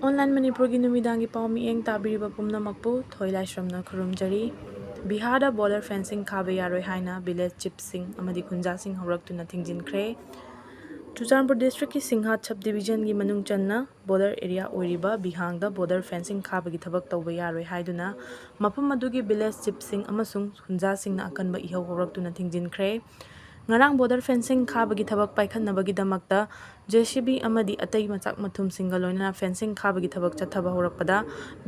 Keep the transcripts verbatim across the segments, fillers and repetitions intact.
Online ꯃꯅꯤꯄꯨꯔꯒꯤ ꯅꯨꯃꯤꯗꯥꯡꯒꯤ ꯄꯥꯎ ꯃꯤꯠꯌꯦꯡ ꯇꯥꯕꯤꯔꯤꯕ ꯄꯨꯝꯅꯃꯛꯄꯨ ꯊꯣꯏ ꯂꯥꯏꯁ꯭ꯔꯝꯅ ꯈꯨꯔꯨꯝꯖꯔꯤ꯫ ꯕꯤꯍꯥꯔꯗ ꯕꯣꯔꯗꯔ ꯐꯦꯟꯁꯤꯡ ꯈꯥꯕ ꯌꯥꯔꯣꯏ ꯍꯥꯏꯅ ꯚꯤꯂꯦꯖ ꯆꯤꯐꯁꯤꯡ ꯑꯃꯗꯤ ꯈꯨꯟꯖꯥꯁꯤꯡ ꯍꯧꯔꯛꯇꯨꯅ ꯊꯤꯡꯖꯤꯟꯈ꯭ꯔꯦ꯫ ꯆꯨꯔꯆꯥꯟꯄꯨꯔ ꯗꯤꯁꯇ꯭ꯔꯤꯛꯀꯤ ꯁꯤꯡꯍꯥꯠ ꯁꯕ ꯗꯤꯕꯤꯖꯟꯒꯤ ꯃꯅꯨꯡ ꯆꯟꯅ ꯕꯣꯔꯗꯔ ꯑꯦꯔꯤꯌꯥ ꯑꯣꯏꯔꯤꯕ ꯕꯤꯍꯥꯡꯗ ꯕꯣꯔꯗꯔ ꯐꯦꯟꯁꯤꯡ ꯈꯥꯕꯒꯤ ꯊꯕꯛ ꯇꯧꯕ ꯌꯥꯔꯣꯏ ꯍꯥꯏꯗꯨꯅ ꯃꯐꯝ ꯑꯗꯨꯒꯤ ꯚꯤꯂꯦꯖ ꯆꯤꯐꯁꯤꯡ ꯑꯃꯁꯨꯡ ꯈꯨꯟꯖꯥꯁꯤꯡꯅ ꯑꯀꯟꯕ ꯏꯍꯧ ꯍꯧꯔꯛꯇꯨꯅ ꯊꯤꯡꯖꯤꯟꯈ꯭ꯔꯦ꯫ ꯉꯔꯥꯡ ꯕꯣꯔꯗꯔ ꯐꯦꯟꯁꯤꯡ ꯈꯥꯕꯒꯤ ꯊꯕꯛ ꯄꯥꯏꯈꯠꯅꯕꯒꯤꯗꯃꯛꯇ ꯖꯦ ꯁꯤ ꯕꯤ ꯑꯃꯗꯤ ꯑꯇꯩ ꯃꯆꯥꯛ ꯃꯊꯨꯝꯁꯤꯡꯒ ꯂꯣꯏꯅꯅ ꯐꯦꯟꯁꯤꯡ ꯈꯥꯕꯒꯤ ꯊꯕꯛ ꯆꯠꯊꯕ ꯍꯧꯔꯛꯄꯗ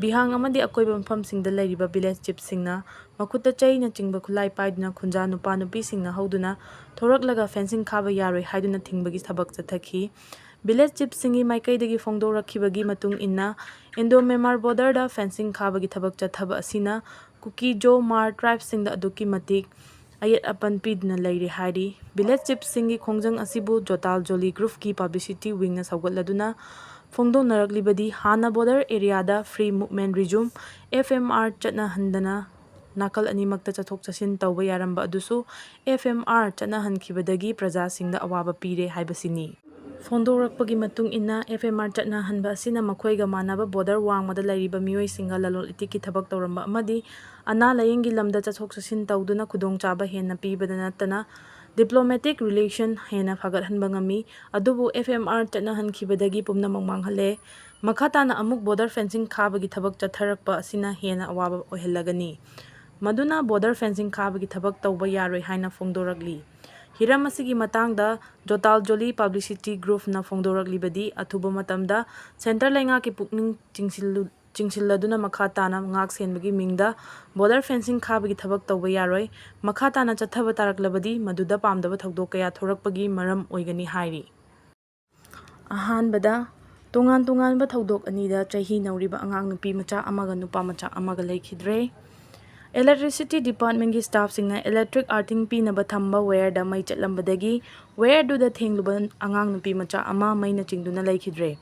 ꯕꯤꯍꯥꯡ ꯑꯃꯗꯤ ꯑꯀꯣꯏꯕ ꯃꯐꯝꯁꯤꯡꯗ ꯂꯩꯔꯤꯕ ꯚꯤꯂꯦꯖ ꯆꯤꯐꯁꯤꯡꯅ ꯃꯈꯨꯠꯇ ꯆꯩꯅꯆꯤꯡꯕ ꯈꯨꯠꯂꯥꯏ ꯄꯥꯏꯗꯨꯅ ꯈꯨꯟꯖꯥ ꯅꯨꯄꯥ ꯅꯨꯄꯤꯁꯤꯡꯅ ꯍꯧꯗꯨꯅ ꯊꯣꯔꯛꯂꯒ ꯐꯦꯟꯁꯤꯡ ꯈꯥꯕ ꯌꯥꯔꯣꯏ ꯍꯥꯏꯗꯨꯅ ꯊꯤꯡꯕꯒꯤ ꯊꯕꯛ ꯆꯠꯊꯈꯤ꯫ ꯚꯤꯂꯦꯖ ꯆꯤꯐꯁꯤꯡꯒꯤ ꯃꯥꯏꯀꯩꯗꯒꯤ ꯐꯣꯡꯗꯣꯔꯛꯈꯤꯕꯒꯤ ꯃꯇꯨꯡ ꯏꯟꯅ, ꯏꯟꯗꯣ ꯃ꯭ꯌꯥꯟꯃꯥꯔ ꯕꯣꯔꯗꯔꯗ ꯐꯦꯟꯁꯤꯡ ꯈꯥꯕꯒꯤ ꯊꯕꯛ ꯆꯠꯊꯕ ꯑꯁꯤꯅ ꯀꯨꯀꯤ ꯖꯣ ꯃꯥꯔ ꯇ꯭ꯔꯥꯏꯕꯁꯤꯡꯗ ꯑꯗꯨꯛꯀꯤ ꯃꯇꯤꯛ ꯑꯌꯦꯠ ꯑꯄꯟ ꯄꯤꯗꯨꯅ ꯂꯩꯔꯦ ꯍꯥꯏꯔꯤ꯫ ꯚꯤꯂꯦꯖ ꯆꯤꯐꯁꯤꯡꯒꯤ ꯈꯣꯡꯖꯪ ꯑꯁꯤꯕꯨ ꯖꯣꯇꯥꯜ ꯖꯣꯂꯤ ꯒ꯭ꯔꯨꯞꯀꯤ ꯄꯕ꯭ꯂꯤꯁꯤꯇꯤ ꯋꯤꯡꯅ ꯁꯧꯒꯠꯂꯗꯨꯅ ꯐꯣꯡꯗꯣꯛꯅꯔꯛꯂꯤꯕꯗꯤ ꯍꯥꯟꯅ ꯕꯣꯔꯗꯔ ꯑꯦꯔꯤꯌꯥꯗ free movement regime, F M R, ꯆꯠꯅꯍꯟꯗꯅ ꯅꯥꯀꯜ ꯑꯅꯤꯃꯛꯇ ꯆꯠꯊꯣꯛ ꯆꯠꯁꯤꯟ ꯇꯧꯕ ꯌꯥꯔꯝꯕ ꯑꯗꯨꯁꯨ ꯑꯦꯐ ꯑꯦꯝ ꯑꯥꯔ ꯆꯠꯅꯍꯟꯈꯤꯕꯗꯒꯤ ꯄ꯭ꯔꯖꯥꯁꯤꯡꯗ ꯑꯋꯥꯕ ꯄꯤꯔꯦ ꯍꯥꯏꯕꯁꯤꯅꯤ꯫ ꯐꯣꯡꯗꯣꯔꯛꯄꯒꯤ ꯃꯇꯨꯡ ꯏꯟꯅ, ꯑꯦꯐ ꯑꯦꯝ ꯑꯥꯔ ꯆꯠꯅꯍꯟꯕ ꯑꯁꯤꯅ ꯃꯈꯣꯏꯒ ꯃꯥꯟꯅꯕ ꯕꯣꯔꯗꯔ ꯋꯥꯡꯃꯗ ꯂꯩꯔꯤꯕ ꯃꯤꯑꯣꯏꯁꯤꯡꯒ ꯂꯂꯣꯟ ꯏꯇꯤꯛꯀꯤ ꯊꯕꯛ ꯇꯧꯔꯝꯕ ꯑꯃꯗꯤ ꯑꯅꯥ ꯂꯥꯌꯦꯡꯒꯤ ꯂꯝꯗ ꯆꯠꯊꯣꯛ ꯆꯠꯁꯤꯟ ꯇꯧꯗꯨꯅ ꯈꯨꯗꯣꯡꯆꯥꯕ ꯍꯦꯟꯅ ꯄꯤꯕꯗ ꯅꯠꯇꯅ ꯗꯤꯄ꯭ꯂꯣꯃꯦꯇꯤꯛ ꯔꯤꯂꯦꯁꯟ ꯍꯦꯟꯅ ꯐꯒꯠꯍꯟꯕ ꯉꯝꯃꯤ꯫ ꯑꯗꯨꯕꯨ ꯑꯦꯐ ꯑꯦꯝ ꯑꯥꯔ ꯆꯠꯅꯍꯟꯈꯤꯕꯗꯒꯤ ꯄꯨꯝꯅꯃꯛ ꯃꯥꯡꯍꯜꯂꯦ꯫ ꯃꯈꯥ ꯇꯥꯅ ꯑꯃꯨꯛ ꯕꯣꯔꯗꯔ ꯐꯦꯟꯁꯤꯡ ꯈꯥꯕꯒꯤ ꯊꯕꯛ ꯆꯠꯊꯔꯛꯄ ꯑꯁꯤꯅ ꯍꯦꯟꯅ ꯑꯋꯥꯕ ꯑꯣꯏꯍꯜꯂꯒꯅꯤ꯫ ꯃꯗꯨꯅ ꯕꯣꯔꯗꯔ ꯐꯦꯟꯁꯤꯡ ꯈꯥꯕꯒꯤ ꯊꯕꯛ ꯇꯧꯕ ꯌꯥꯔꯣꯏ ꯍꯥꯏꯅ ꯐꯣꯡꯗꯣꯔꯛꯂꯤ꯫ ꯍꯤꯔꯝ ꯑꯁꯤꯒꯤ ꯃꯇꯥꯡꯗ ꯖꯣꯇꯥꯜ ꯖꯣꯂꯤ ꯄꯕ꯭ꯂꯤꯁꯤꯇꯤ ꯒ꯭ꯔꯨꯞꯅ ꯐꯣꯡꯗꯣꯔꯛꯂꯤꯕꯗꯤ ꯑꯊꯨꯕ ꯃꯇꯝꯗ ꯁꯦꯟꯇꯔ ꯂꯩꯉꯥꯛꯀꯤ ꯄꯨꯛꯅꯤꯡ ꯆꯤꯡꯁꯤꯜꯂꯨ-, ꯆꯤꯡꯁꯤꯜꯂꯗꯨꯅ ꯃꯈꯥ ꯇꯥꯅ ꯉꯥꯛ ꯁꯦꯟꯕꯒꯤ ꯃꯤꯡꯗ ꯕꯣꯔꯗꯔ ꯐꯦꯟꯁꯤꯡ ꯈꯥꯕꯒꯤ ꯊꯕꯛ ꯇꯧꯕ ꯌꯥꯔꯣꯏ꯫ ꯃꯈꯥ ꯇꯥꯅ ꯆꯠꯊꯕ ꯇꯥꯔꯛꯂꯕꯗꯤ ꯃꯗꯨꯗ ꯄꯥꯝꯗꯕ ꯊꯧꯗꯣꯛ ꯀꯌꯥ ꯊꯣꯔꯛꯄꯒꯤ ꯃꯔꯝ ꯑꯣꯏꯒꯅꯤ ꯍꯥꯏꯔꯤ꯫ ꯑꯍꯥꯟꯕꯗ, ꯇꯣꯉꯥꯟ ꯇꯣꯉꯥꯟꯕ ꯊꯧꯗꯣꯛ ꯑꯅꯤꯗ ꯆꯍꯤ ꯅꯧꯔꯤꯕ ꯑꯉꯥꯡ ꯅꯨꯄꯤ ꯃꯆꯥ ꯑꯃꯒ ꯅꯨꯄꯥ ꯃꯆꯥ ꯑꯃꯒ ꯂꯩꯈꯤꯗ꯭ꯔꯦ꯫ Electricity Departmentꯒꯤ staffꯁꯤꯡꯅ electric earthing ꯄꯤꯅꯕ ꯊꯝꯕ wireꯗ ꯃꯩ ꯆꯠꯂꯝꯕꯗꯒꯤ wireꯗꯨꯗ ꯊꯦꯡꯂꯨꯕ ꯑꯉꯥꯡ ꯅꯨꯄꯤ ꯃꯆꯥ ꯑꯃ ꯃꯩꯅ ꯆꯤꯡꯗꯨꯅ ꯂꯩꯈꯤꯗ꯭ꯔꯦ꯫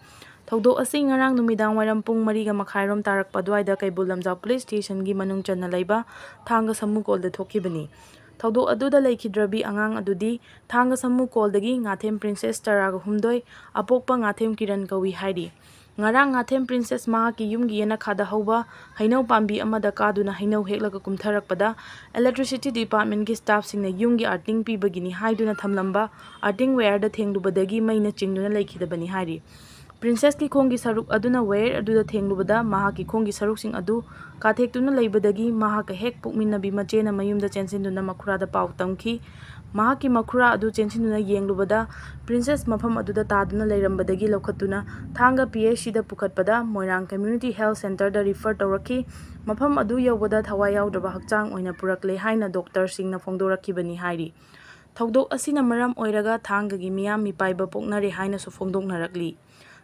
ꯊꯧꯗꯣꯛ ꯑꯁꯤ ꯉꯔꯥꯡ ꯅꯨꯃꯤꯗꯥꯡ ꯋꯥꯏꯔꯝ ꯄꯨꯡ ꯃꯔꯤꯒ ꯃꯈꯥꯏꯔꯣꯝ ꯇꯥꯔꯛꯄ ꯑꯗꯨꯋꯥꯏꯗ ꯀꯩꯕꯨꯜ ꯂꯝꯖꯥꯎ police stationꯒꯤ ꯃꯅꯨꯡ ꯆꯟꯅ ꯂꯩꯕ ꯊꯥꯡꯒ ꯁꯃꯨꯀꯣꯜꯗ ꯊꯣꯛꯈꯤꯕꯅꯤ꯫ ꯊꯧꯗꯣꯛ ꯑꯗꯨꯗ ꯂꯩꯈꯤꯗ꯭ꯔꯕꯤ ꯑꯉꯥꯡ ꯑꯗꯨꯗꯤ ꯊꯥꯡꯒ ꯁꯃꯨꯀꯣꯜꯗꯒꯤ ꯉꯥꯊꯦꯝ ꯄ꯭ꯔꯤꯟꯁꯦꯁ ꯇꯔꯥꯒ ꯍꯨꯝꯗꯣꯏ, ꯑꯄꯣꯛꯄ ꯉꯥꯊꯦꯝ ꯀꯤꯔꯟ ꯀꯧꯏ ꯍꯥꯏꯔꯤ꯫ ꯉꯔꯥꯡ ꯉꯥꯊꯦꯝ ꯄ꯭ꯔꯤꯟꯁꯦꯁ ꯃꯍꯥꯛꯀꯤ ꯌꯨꯝꯒꯤ ꯌꯦꯅꯈꯥꯗ ꯍꯧꯕ ꯍꯩꯅꯧ ꯄꯥꯝꯕꯤ ꯑꯃꯗ ꯀꯥꯗꯨꯅ ꯍꯩꯅꯧ ꯍꯦꯛꯂꯒ ꯀꯨꯝꯊꯔꯛꯄꯗ, electricity department ꯀꯤ staff ꯁꯤꯡꯅ ꯌꯨꯝꯒꯤ earthing ꯄꯤꯕꯒꯤꯅꯤ ꯍꯥꯏꯗꯨꯅ ꯊꯝꯂꯝꯕ earthing wire ꯗ ꯊꯦꯡꯂꯨꯕꯗꯒꯤ ꯃꯩꯅ ꯆꯤꯡꯗꯨꯅ ꯂꯩꯈꯤꯗꯕꯅꯤ ꯍꯥꯏꯔꯤ꯫ ꯄ꯭ꯔꯤꯟꯁꯦꯁꯀꯤ ꯈꯣꯡꯒꯤ ꯁꯔꯨꯛ ꯑꯗꯨꯅ wire ꯑꯗꯨꯗ ꯊꯦꯡꯂꯨꯕꯗ, ꯃꯍꯥꯛꯀꯤ ꯈꯣꯡꯒꯤ ꯁꯔꯨꯛꯁꯤꯡ ꯑꯗꯨ ꯀꯥꯊꯦꯛꯇꯨꯅ ꯂꯩꯕꯗꯒꯤ, ꯃꯍꯥꯛꯀ ꯍꯦꯛ ꯄꯣꯛꯃꯤꯟꯅꯕꯤ ꯃꯆꯦꯅ ꯃꯌꯨꯝꯗ ꯆꯦꯟꯁꯤꯟꯗꯨꯅ ꯃꯈꯨꯔꯥꯗ ꯄꯥꯎ ꯇꯝꯈꯤ꯫ ꯃꯍꯥꯛꯀꯤ ꯃꯈꯨꯔꯥ ꯑꯗꯨ ꯆꯦꯟꯁꯤꯟꯗꯨꯅ ꯌꯦꯡꯂꯨꯕꯗ, ꯄ꯭ꯔꯤꯟꯁꯦꯁ ꯃꯐꯝ ꯑꯗꯨꯗ ꯇꯥꯗꯨꯅ ꯂꯩꯔꯝꯕꯗꯒꯤ ꯂꯧꯈꯠꯇꯨꯅ ꯊꯥꯡꯒ P H C ꯗ ꯄꯨꯈꯠꯄꯗ, ꯃꯣꯏꯔꯥꯡ Community Health Centre ꯗ refer ꯇꯧꯔꯛꯈꯤ꯫ ꯃꯐꯝ ꯑꯗꯨ ꯌꯧꯕꯗ ꯊꯋꯥꯏ ꯌꯥꯎꯗ꯭ꯔꯕ ꯍꯛꯆꯥꯡ ꯑꯣꯏꯅ ꯄꯨꯔꯛꯂꯦ ꯍꯥꯏꯅ doctor ꯁꯤꯡꯅ ꯐꯣꯡꯗꯣꯔꯛꯈꯤꯕꯅꯤ ꯍꯥꯏꯔꯤ꯫ ꯊꯧꯗꯣꯛ ꯑꯁꯤꯅ ꯃꯔꯝ ꯑꯣꯏꯔꯒ ꯊꯥꯡꯒꯒꯤ ꯃꯤꯌꯥꯝ ꯃꯤꯄꯥꯏꯕ ꯄꯣꯛꯅꯔꯦ ꯍꯥꯏꯅꯁꯨ ꯐꯣꯡꯗꯣꯛꯅꯔꯛꯂꯤ꯫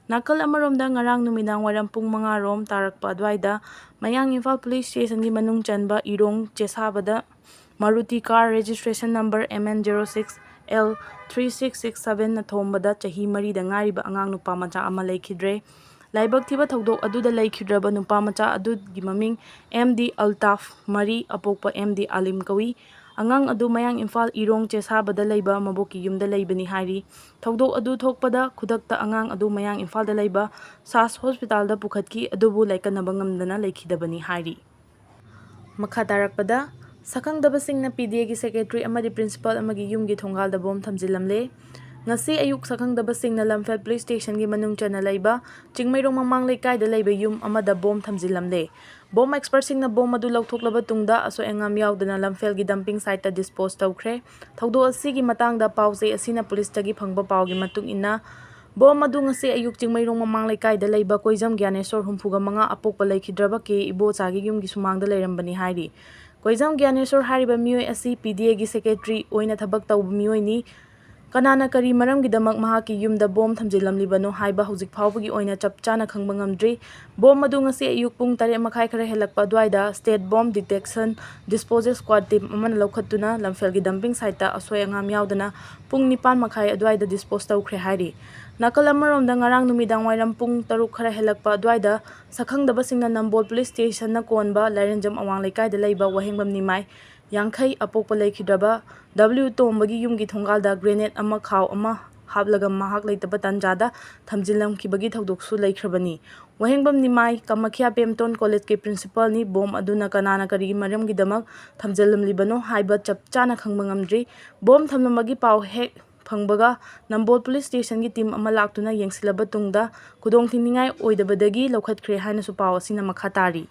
ꯅꯥꯀꯜ ꯑꯃꯔꯣꯝꯗ, ꯉꯔꯥꯡ ꯅꯨꯃꯤꯗꯥꯡ ꯋꯥꯏꯔꯝ ꯄꯨꯡ ꯃꯉꯥ ꯔꯣꯝ ꯇꯥꯔꯛꯄ ꯑꯗꯨꯋꯥꯏꯗ, ꯃꯌꯥꯡ ꯏꯝꯐꯥꯜ police station ꯒꯤ ꯃꯅꯨꯡ ꯆꯟꯕ ꯏꯔꯣꯡ ꯆꯦꯁꯥꯕꯗ Maruti car registration number M N zero six L three six six seven ꯅ ꯊꯣꯝꯕꯗ ꯆꯍꯤ ꯃꯔꯤꯗ ꯉꯥꯏꯔꯤꯕ ꯑꯉꯥꯡ ꯅꯨꯄꯥ ꯃꯆꯥ ꯑꯃ ꯂꯩꯈꯤꯗ꯭ꯔꯦ꯫ ꯂꯥꯏꯕꯛ ꯊꯤꯕ ꯊꯧꯗꯣꯛ ꯑꯗꯨꯗ ꯂꯩꯈꯤꯗ꯭ꯔꯕ ꯅꯨꯄꯥ ꯃꯆꯥ ꯑꯗꯨꯒꯤ ꯃꯃꯤꯡ M D Altaf ꯃꯔꯤ, ꯑꯄꯣꯛꯄ M D Alim ꯀꯧꯏ꯫ ꯑꯉꯥꯡ ꯑꯗꯨ ꯃꯌꯥꯡ ꯏꯝꯐꯥꯜ ꯏꯔꯣꯡ ꯆꯦꯁꯥꯕꯗ ꯂꯩꯕ ꯃꯕꯣꯛꯀꯤ ꯌꯨꯝꯗ ꯂꯩꯕꯅꯤ ꯍꯥꯏꯔꯤ꯫ ꯊꯧꯗꯣꯛ ꯑꯗꯨ ꯊꯣꯛꯄꯗ ꯈꯨꯗꯛꯇ ꯑꯉꯥꯡ ꯑꯗꯨ ꯃꯌꯥꯡ ꯏꯝꯐꯥꯜꯗ ꯂꯩꯕ ꯁꯥꯁ hospital ꯗ ꯄꯨꯈꯠꯈꯤ, ꯑꯗꯨꯕꯨ ꯂꯥꯏꯀꯠꯅꯕ ꯉꯝꯗꯅ ꯂꯩꯈꯤꯗꯕꯅꯤ ꯍꯥꯏꯔꯤ꯫ ꯃꯈꯥ ꯇꯥꯔꯛꯄꯗ, ꯁꯛꯈꯪꯗꯕꯁꯤꯡꯅ P D A ꯒꯤ secretary ꯑꯃꯗꯤ principal ꯑꯃꯒꯤ ꯌꯨꯝꯒꯤ ꯊꯣꯡꯒꯥꯜꯗ ꯕꯣꯝ ꯊꯝꯖꯤꯜꯂꯝꯂꯦ꯫ ꯉꯁꯤ ꯑꯌꯨꯛ ꯁꯛꯈꯪꯗꯕꯁꯤꯡꯅ ꯂꯝꯐꯦꯜ police station ꯒꯤ ꯃꯅꯨꯡ ꯆꯟꯅ ꯂꯩꯕ ꯆꯤꯡꯃꯩꯔꯣꯡ ꯃꯃꯥꯡ ꯂꯩꯀꯥꯏꯗ ꯂꯩꯕ ꯌꯨꯝ ꯑꯃꯗ ꯕꯣꯝ ꯊꯝꯖꯤꯜꯂꯝꯂꯦ꯫ Bomb expert ꯁꯤꯡꯅ ꯕꯣꯝ ꯑꯗꯨ ꯂꯧꯊꯣꯛꯂꯕ ꯇꯨꯡꯗ, ꯑꯁꯣꯏ ꯑꯉꯥꯝ ꯌꯥꯎꯗꯅ ꯂꯝꯐꯦꯜꯒꯤ dumping site ꯇ dispose ꯇꯧꯈ꯭ꯔꯦ꯫ ꯊꯧꯗꯣꯛ ꯑꯁꯤꯒꯤ ꯃꯇꯥꯡꯗ ꯄꯥꯎꯖꯦ ꯑꯁꯤꯅ ꯄꯨꯂꯤꯁꯇꯒꯤ ꯐꯪꯕ ꯄꯥꯎꯒꯤ ꯃꯇꯨꯡ ꯏꯟꯅ, ꯕꯣꯝ ꯑꯗꯨ ꯉꯁꯤ ꯑꯌꯨꯛ ꯆꯤꯡꯃꯩꯔꯣꯡ ꯃꯃꯥꯡ ꯂꯩꯀꯥꯏꯗ ꯂꯩꯕ ꯀꯣꯏꯖꯝ ꯒ꯭ꯌꯥꯅꯦꯁꯣꯔ ꯍꯨꯝꯐꯨꯒ ꯃꯉꯥ, ꯑꯄꯣꯛꯄ ꯂꯩꯈꯤꯗ꯭ꯔꯕ ꯀꯦ ꯏꯕꯣꯆꯥꯒꯤ ꯌꯨꯝꯒꯤ ꯁꯨꯃꯥꯡꯗ ꯂꯩꯔꯝꯕꯅꯤ ꯍꯥꯏꯔꯤ꯫ ꯀꯣꯏꯖꯝ ꯒ꯭ꯌꯥꯅꯦꯁꯣꯔ ꯍꯥꯏꯔꯤꯕ ꯃꯤꯑꯣꯏ ꯑꯁꯤ P D A ꯒꯤ secretary ꯑꯣꯏꯅ ꯊꯕꯛ ꯇꯧꯕ ꯃꯤꯑꯣꯏꯅꯤ꯫ ꯀꯅꯥꯅ ꯀꯔꯤ ꯃꯔꯝꯒꯤꯗꯃꯛ ꯃꯍꯥꯛꯀꯤ ꯌꯨꯝꯗ ꯕꯣꯝ ꯊꯝꯖꯤꯜꯂꯝꯂꯤꯕꯅꯣ ꯍꯥꯏꯕ ꯍꯧꯖꯤꯛ ꯐꯥꯎꯕꯒꯤ ꯑꯣꯏꯅ ꯆꯞ ꯆꯥꯅ ꯈꯪꯕ ꯉꯝꯗ꯭ꯔꯤ꯫ ꯕꯣꯝ ꯑꯗꯨ ꯉꯁꯤ ꯑꯌꯨꯛ ꯄꯨꯡ ꯇꯔꯦꯠ ꯃꯈꯥꯏ ꯈꯔ ꯍꯦꯜꯂꯛꯄ ꯑꯗꯨꯋꯥꯏꯗ State Bomb Detection Disposal Squad team ꯑꯃꯅ ꯂꯧꯈꯠꯇꯨꯅ ꯂꯝꯐꯦꯜꯒꯤ dumping site ꯇ ꯑꯁꯣꯏ ꯑꯉꯥꯝ ꯌꯥꯎꯗꯅ ꯄꯨꯡ ꯅꯤꯄꯥꯟ ꯃꯈꯥꯏ ꯑꯗꯨꯋꯥꯏꯗ dispose ꯇꯧꯈ꯭ꯔꯦ ꯍꯥꯏꯔꯤ꯫ ꯅꯥꯀꯜ ꯑꯃꯔꯣꯝꯗ, ꯉꯔꯥꯡ ꯅꯨꯃꯤꯗꯥꯡ ꯋꯥꯏꯔꯝ ꯄꯨꯡ ꯇꯔꯨꯛ ꯈꯔ ꯍꯦꯜꯂꯛꯄ ꯑꯗꯨꯋꯥꯏꯗ ꯁꯛꯈꯪꯗꯕꯁꯤꯡꯅ ꯅꯝꯕꯣꯜ police station ꯅ ꯀꯣꯟꯕ ꯂꯥꯏꯔꯦꯟꯖꯝ ꯑꯋꯥꯡ ꯂꯩꯀꯥꯏꯗ ꯂꯩꯕ ꯋꯥꯍꯦꯡꯕꯝ ꯅꯤꯃꯥꯏ ꯌꯥꯡꯈꯩ, ꯑꯄꯣꯛꯄ ꯂꯩꯈꯤꯗ꯭ꯔꯕ W ꯇꯣꯝꯕꯒꯤ ꯌꯨꯝꯒꯤ ꯊꯣꯡꯒꯥꯜꯗ grenade ꯑꯃ, ꯈꯥꯎ ꯑꯃ, ꯍꯥꯞꯂꯒ ꯃꯍꯥꯛ ꯂꯩꯇꯕ ꯇꯥꯟꯖꯥꯗ ꯊꯝꯖꯤꯜꯂꯝꯈꯤꯕꯒꯤ ꯊꯧꯗꯣꯛꯁꯨ ꯂꯩꯈ꯭ꯔꯕꯅꯤ꯫ ꯋꯥꯍꯦꯡꯕꯝ ꯅꯤꯃꯥꯏ ꯀꯃꯈ꯭ꯌꯥ ꯄꯦꯝꯇꯣꯟ ꯀꯣꯂꯦꯖꯀꯤ ꯄ꯭ꯔꯤꯟꯁꯤꯄꯥꯜꯅꯤ꯫ ꯕꯣꯝ ꯑꯗꯨꯅ ꯀꯅꯥꯅ ꯀꯔꯤꯒꯤ ꯃꯔꯝꯒꯤꯗꯃꯛ ꯊꯝꯖꯤꯜꯂꯝꯂꯤꯕꯅꯣ ꯍꯥꯏꯕ ꯆꯞ ꯆꯥꯅ ꯈꯪꯕ ꯉꯝꯗ꯭ꯔꯤ꯫ ꯕꯣꯝ ꯊꯝꯂꯝꯕꯒꯤ ꯄꯥꯎ ꯍꯦꯛ ꯐꯪꯕꯒ ꯅꯝꯕꯣꯜ ꯄꯨꯂꯤꯁ ꯁ꯭ꯇꯦꯁꯟꯒꯤ ꯇꯤꯝ ꯑꯃ ꯂꯥꯛꯇꯨꯅ ꯌꯦꯡꯁꯤꯜꯂꯕ ꯇꯨꯡꯗ ꯈꯨꯗꯣꯡꯊꯤꯅꯤꯡꯉꯥꯏ ꯑꯣꯏꯗꯕꯗꯒꯤ ꯂꯧꯈꯠꯈ꯭ꯔꯦ ꯍꯥꯏꯅꯁꯨ ꯄꯥꯎ ꯑꯁꯤꯅ ꯃꯈꯥ ꯇꯥꯔꯤ꯫